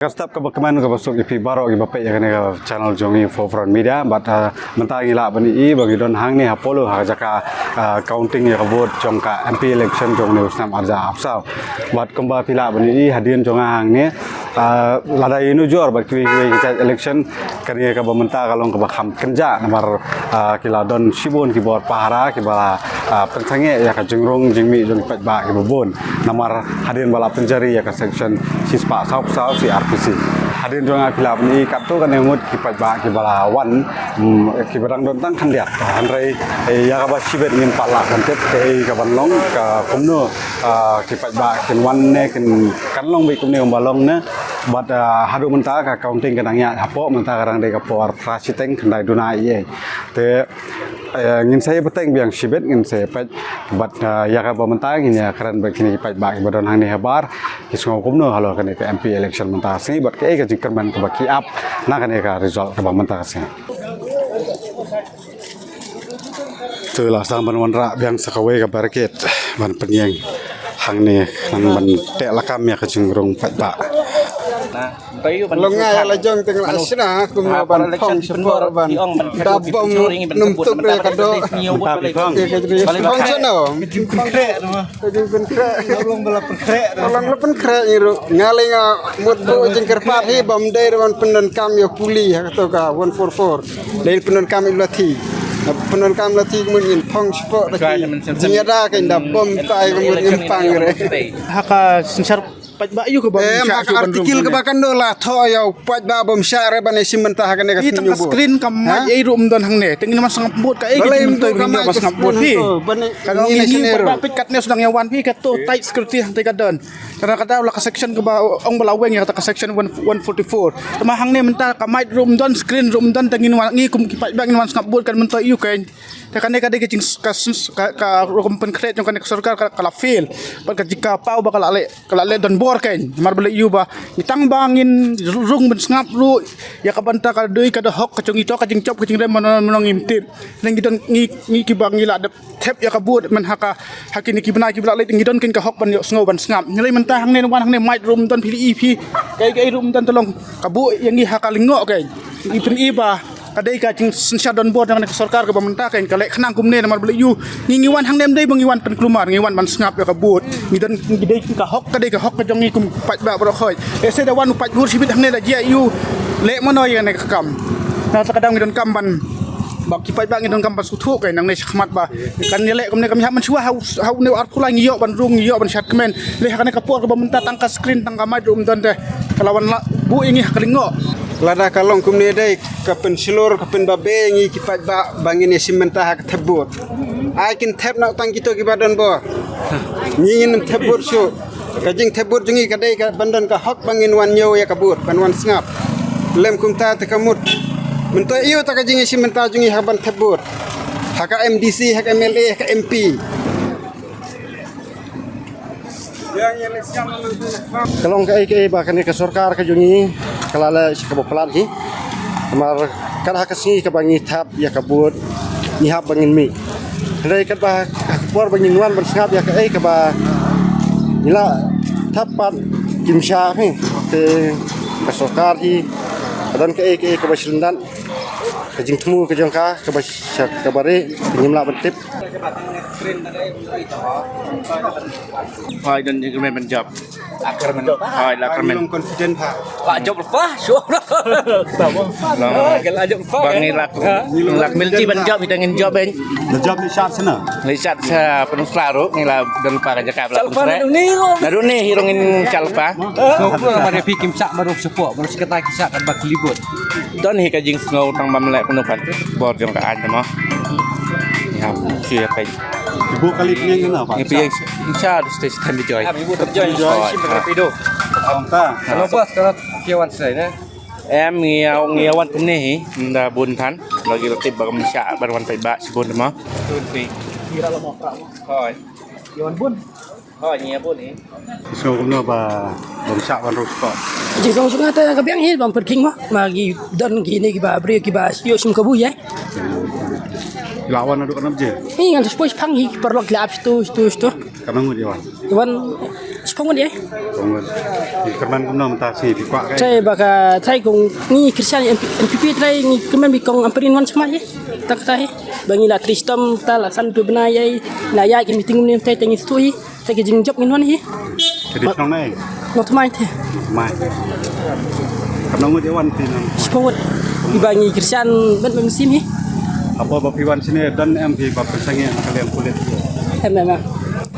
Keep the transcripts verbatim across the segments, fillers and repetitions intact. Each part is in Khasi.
Ka step kaba kmen kaba suk ïa phi baroh kiba peit ïa kane ka channel jong ngi Forefront Media, bad, ah, mynta ngi lah ban ïohi ba ngi don hangne ha Polo ha ka jaka, ah, counting ïa ka vote jong ka M P election jong une u snem arhajar arphew saw. Bad kumba phi lah ban ïohi hadien jong nga hangne, ah, lada ïanujor bad kiwei kiwei ki jait election, kane kaba mynta ka long kaba kham kynjah namar, ah, ki la don shibun ki bor pahara kiba la, ah, pynsangeh ïa ka jingrung jingmih jong ki paidbah kiba bun. Namar hadien ba la pynjari ïa ka section shispah sawphew saw C R P C. Hadien jong nga phi lah ban ïohi katto katne ngut ki paidbah kiba la wan, mm, kiba dang don tang khyndiat. Hynrei, eh, ïa kaba shibit ngim pat lah ban tip kaei kaban long, ka kumno, ah, ki paidbah kin wan ne kin kan long beit kumne kumba long ne. Bad, ah, haduh mynta ka counting ka dang ïaid hapoh, mynta ka dang dei ka por phra shiteng khyndai duna ïa. Te, eh, ngin sa ïa bteng biang shibit, ngin sa ïa peit. Bad, ah, ïa kaba mynta ngin ïa kren bad kine ki paidbah kiba don hangne habar, ki sngew kumno halor kane ka M P election mynta ka sngi bad kaei ka jingkyrmen kaba ki ap na kane ka result kaba mynta ka sngi. To la sdang ban wanrah biang sa kawei ka barricade ban pynïeng hangne khnang ban teh lakam ïa ka jingrung paidbah. Long nga ïa la jong teng la shna kumno ban phong support ban da bom num tuk re ka do. Phong shano. Ka jingpynkhreh. Ka long ba la pynkhreh ngi ruh. Nga lei nga mut buh jingkyrpad hi bym dei ruh ban pyndonkam ïa u puli ha kato ka one four four. Dei pyndonkam ïa u lathi. Pyndonkam lathi kumno ngin phong spot da ki jingïada ka da bom tai kumno ngin pang re. Ha ka synshar paidbah ïa u kaba em ha ka article kaba kan do la thoh ïa u paidbah bym shah re ban ïashim bynta ha kane ka. Ïa tang ka screen ka mic ei ruh ym don hangne. Te ngin wan sngap vote kaei ka jingmyntoi ngin wan sngap vote hi. Ka ngi ngi paidbah peit katne sdang ïa wan phi kato tight security hangtei ka don. Tang ka daw la ka section kaba ong ba la weng ïa kata ka section one forty-four. Te ma hangne mynta ka mic ruh ym don, screen ruh ym don, te ngin wan ngi kum ki paidbah ngin wan sngap vote kan myntoi ïa u keiñ. Te kane ka dei ka jing ka, ka, ka rukom pynkhreh jong kane ka sorkar ka, ka la fail. Bad ka jing ka paw ba ka la leh, ka la leh donbor keiñ. Namar balei ïa u ba ngi tang ba ngin rung ban sngap ruh ïa ka bynta ka dei ka da hok ka jong ngi, to ka jingjop ka jingrem mano mano ngim tip. Ngi don ngi, ngi kiba ngi la dep thep ïa ka vote man ha ka, ha kine ki bnai kiba la leit ngi don keiñ ka hok ban ïohsngew ban sngap. Ngi lei mynta hangne wan hangne mic ruh ym don phi ïohi phi. Kaei kaei ruh ym don, te long ka buh ïa ngi ha ka lyngngoh keiñ. Ngi pyni ba ka dei ka jingsynshar donbor jong ka sorkar kaba mynta keiñ ka leh khnang kumne namar balei ïa u ngi, ngi wan hangne ym dei ba ngi wan pynkulmar, ngi wan ban sngap ïa ka vote. Ngi don ngi dei ka hok, ka dei ka hok ka jong ngi kum paidbah baroh khoit. Lehse da wan u paid vote shibit hangne da jia ïa u leh mano ïa kane ka kam. Na kata ka daw ngi donkam ban ba ki paidbah ngi donkam ban sngewthuh keiñ nangne shakhmat ba kan ïaleh kumne kam ïa mynshuwa ha u, ha une u arphew lai ngi ïoh ban rung, ngi ïoh ban shad kmen. Leh ha kane ka por kaba mynta tang ka screen tang ka mic ruh ym don te ka la wan la buh ïa ngi ha ka lyngngoh. Lada ka long kumne dei ka pynshlur ka pynbabe ïa ngi ki paidbah ba ngin ïashim bynta ha ka thep vote. Ai kin thep noh tang kito kiba donbor. Ngi ngin thep vote shuh. Ka jingthep vote jong ngi ka dei ka ban don ka hok ba ngin wan ñiew ïa ka vote ban wan sngap. Lem kumta te ka mut myntoi ïa u ta ka jingïashim bynta jong ngi ha ban thep vote ha ka M D C, ha ka M L A, ha ka M P. Ka long kaei kaei ba kane ka sorkar ka jong ngi ka la leh sha kaba palat hi. Namar kat ha ka sngi kaba ngi thep ïa ka vote ngi hap ba ngin mih. Hynrei katba ha ka por ba ngin wan ban sngap ïa kaei kaba ngi la thep pat kim shah hi. Te ka sorkar hi ka don kaei kaei kaba shlyndat, ka jingthmu ka jong ka kaba shah kaba rieh ngim lah ban tip. Hoi, don jingkyrmen ban jop. Hoi, la kyrmen. Confident ha. La jop lepas, sure. Long. La jop lepas. Bang ngi la, la milti ban jop, kita ngin jop ben. La jop ni shat sana. Ni shat sa Peninsula ruh, ngi la don lepas ka jaka. Shat lepas na duni lo. Na duni hi ruh ngin shat lepas. So, pura pada pi kim sak baru support, baru sekata ki sak kan bak libut. Don hi ka jingsngew tang bam leh kunu kan. Bor jong ka an mo. Ya, si ya kai. Ibu kali pynïeng kane ba? Ngi pynïeng sha station di Joy. Ibu di Joy. Joy, si pynïeng pido. Am ta. Kalau bos kalau kiawan sai ne. Em ngi ngi wan tene hi nda bun than. Lagi roti ba kam sha ban wan tai ba si bun ma. Hoi. Kiawan bun. Hoi ngi bun hi. So kumno ba bym shah ban rung spot. Jingsngew jong nga te ka biang hi bym pyrkhing ma. Ma ki don kine kiba briew kiba ïoh shim kabu ïa. La wan naduh katno baje? Hi ngan spoi shipang hi paralok la ap shatu shatu shatu. Katno ngut ïa wan? Wan Shiphew ngut ïa. Shiphew ngut. Ngi kyrmen kumno mynta shi phi kwah kai? Trai ba ka trai kong ngi Christian M P, M P P trai ngi kyrmen ba kong Ampareen wan shikmat hi. Tang kata hi. Ba ngi la trei shitom ta la san tu bnai ïa. La ïa ki meeting ne trai tang ngi stu hi. Trai ki jingjop ngin wan hi. Ka dei shnong nai? Nongthymmai te. Nongthymmai. Katno ngut ïa wan phi nang? Shiphew ngut. Iba ngi Christian ban ban sim hi. Hapoh ba phi wan shane don em phi ba pyrshang ïa ka liang pulit? Em em em.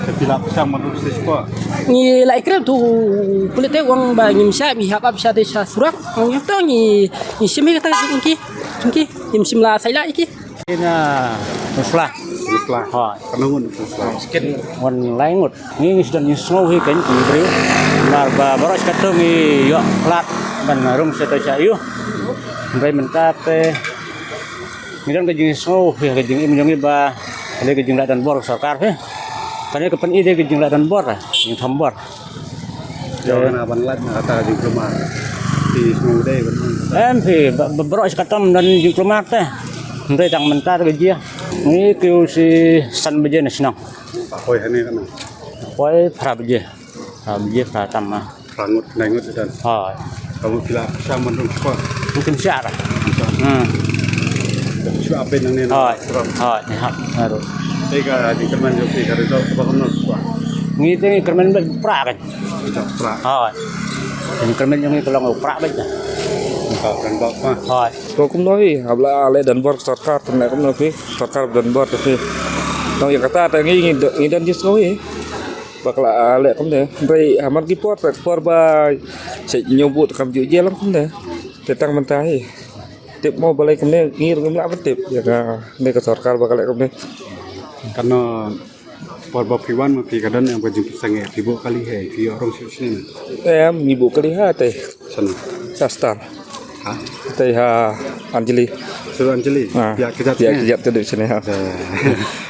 Te phi la pyrshang ban ruh shi spot? Ngi la ikren tu pulit te u ong ba ngim shah, ngi hap ap sha te sha surok. Ong ïa to ngi ngi shim hi kata ki ki. Ngim shim la sai la ki. Ina nusla. Nusla. Ha. Katno ngut nusla? Wan lai ngut. Ngi ngi sdang ngi sngew hi kan ngi briew. Namar ba baroh shi katta ngi ïoh khlad ban rung sha te sha ïuh. Hynrei mynta te ngi don ka jingsngew hi ka jingim jong ngi ba ka dei ka jinglah donbor ka sorkar hi. Kane ka pyni dei ka jinglah donbor, jingthombor. Ïa kane ban lait na kata ka jingkulmar. Phi sngew dei ban. Em phi ba ba baroh shi katta don jingkulmar te. Hynrei tang mynta te ka jia. Ngi kiew shi san baje na shnong. Poi hangne katno? Poi phra baje. Phra baje phra tam ma. Phra ngut, nai ngut don. Ha. Kamu phi la pyrshang ban rung spot? Mungkin siar. Hmm. Shu apa nangne na? Ha. Ha, ni hap. Baru. Te ka jingkyrmen jong phi ka result kaba kumno? Ngi te ngi kyrmen ba pra kan. Pra. Ha. Ngi kyrmen jong ngi ka long pra ba. Ka kan ba pa. Ha. Ko kumno hi, haba la leh donbor sorkar, te kumno phi, sorkar donbor te phi. Tang ïa kata te ngi ngi don jingshai. Ba ka la leh kumne, hynrei ha man ki por, por ba sha ñiew vote kam ju ïa lang kumne. Te tang mynta hi. Tip mo balei kumne, ngi ruh ngim lah ban tip ïa kane ka sorkar ba ka leh kumne. Katno por ba phi wan ma phi ka don em ka jingpyrsang ïa phi vote kali he, phi ïoh rung shuh shuh ne? Em, ngi vote kali ha te. Shano? Sha Star. Ha? Te ha Anjali. Sha Anjali? Ha. Ïa kjat, ïa kjat te dei shane ha.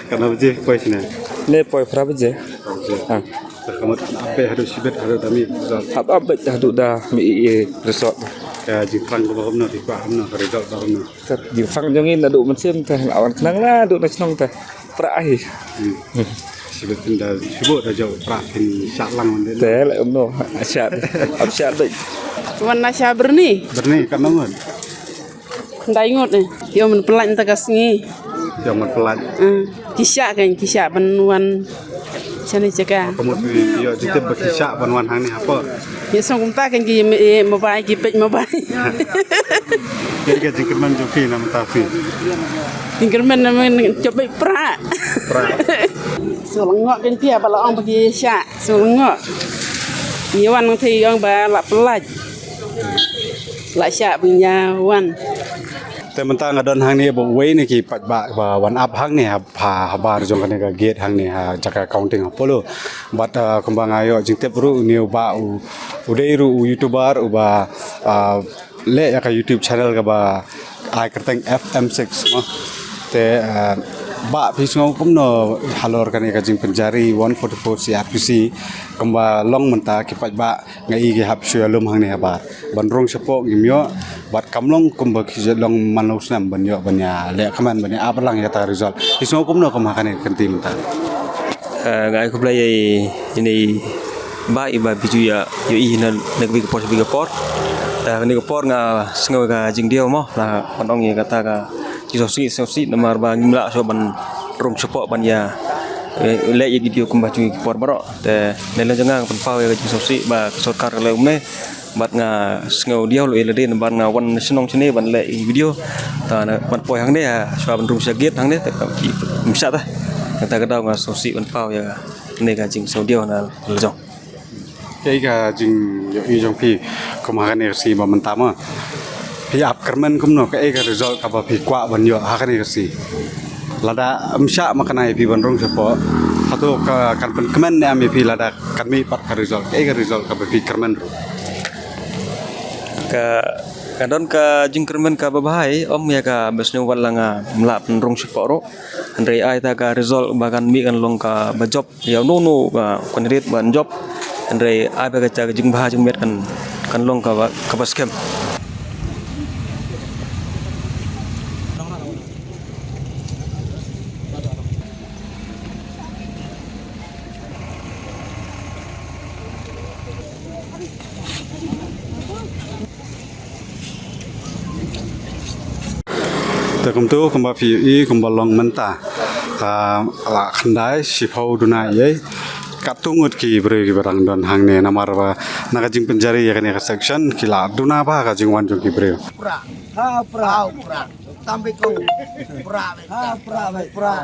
Katno baje poi shane? Ne poi phra baje. Phra baje. Ha. Te ka mut ap beit haduh shibit haduh da mih result? Ap ap beit haduh da mih i result. Ka jingpang ka ba kumno, phi kwah kumno, ka result ba kumno? Ka jingpang jong ngi naduh mynsiem te la wan khnang naduh na shnong te. Pra hi. Hmm. Shibit phin da shu vote da jop pra phin shah lang wan de. Te la kumno, shah. Ap shah dei. Wan na sha Byrni. Byrni katno ngut? Dai ngut eh. Ïoh man pynlait mynta ka sngi. Ïoh man pynlait. Ah, ki shah kan, ki shah ban wan shane jaka. Ka mut phi ïoh jingtip ba ki shah ban wan hangne hapoh? Ïa song kumta kan ki ïa mobile, ki peit mobile. Kaei ka jingkyrmen jong phi na mynta phi? Jingkyrmen na mynta jop beit pra. Pra. Sngewlyngngoh kan phi ba la ong ba ki shah. Sngewlyngngoh. Ngi wan nang thei ong ba la pynlait. La shah ba ngi ïa wan. Te mynta nga don hangne bad uwei na ki paidbah ba wan ap hangne ha, ha, habar jong kane ka gate hangne ha jaka counting ha Polo. Bad, ah, kumba nga ïoh jingtip ruh une u bah u, u dei ruh u YouTuber uba, ah, leh ïa ka YouTube channel kaba ai kyrteng F M six mo. Te, ah, bah phi sngew kumno halor kane ka jingpynjari one forty-four C R P C kumba long mynta ki paidbah nga i ki hap shu ïalum hangne habar. Ban rung shapoh ngim ïoh, bad kam long kumba ki long man la u snem ban ïoh ban ïa leh kmen ban ïa ap lang ïa kata ka result. Phi sngew kumno kum ha kane ka kynti mynta? Eh, nga ai khublei ïa ine i bah iba phi ju ïa ïohi na, na kawei ka por sha kawei ka por. Eh, kane ka por nga sngew ka jingdiaw mo, la ban ong ïa kata ka jingsngewsih, sngewsih namar ba ngim lah shuh ban rung shapoh ban ïa, eh, leh ïa ki diaw kumba ha kawei ka por baroh. Te na liang jong nga nga pynpaw ïa ka jingsngewsih ba ka sorkar ka leh kumne. Bad nga sngew diaw lem ïa lade namar nga wan na shnong shane ban leh video. Te na ban poi hangne ha shuwa ban rung sha gate hangne te kam ki ym shah te. Kata ka daw nga sngewsih ban paw ïa kane ka jingsngew diaw na la jong. Kaei ka jingïohi jong phi kum ha kane ka sngi ba mynta mo? Phi ap kyrmen kumno, kaei ka result kaba phi kwah ban ïoh ha kane ka sngi? Lada ym shah ma kane phi ban rung shapoh, hato ka kan pynkmen ne em ïa phi lada kan mih pat ka result, kaei ka result kaba phi kyrmen ruh? Ka, ka don ka jingkyrmen kaba bha hi, ym ïa kaba sniew wat la ngam lah pynrung shapoh ruh. Hynrei ai ta ka result ba kan mih kan long kaba jop ïa uno uno ka candidate ban jop. Hynrei ai ba ka jingim jingmut kan, kan long kaba, kaba skhem. Te kumtu kumba phi ïohi kumba long mynta, ah, la khyndai shiphew duna ïa, katto ngut ki briew kiba dang don hangne namar ba na ka jingpynjari ïa kane ka section ki la duna bha ka jingwan jong ki briew. Pra. Ha pra. Ha pra. Tambi ko. Pra. Ha pra. Pra.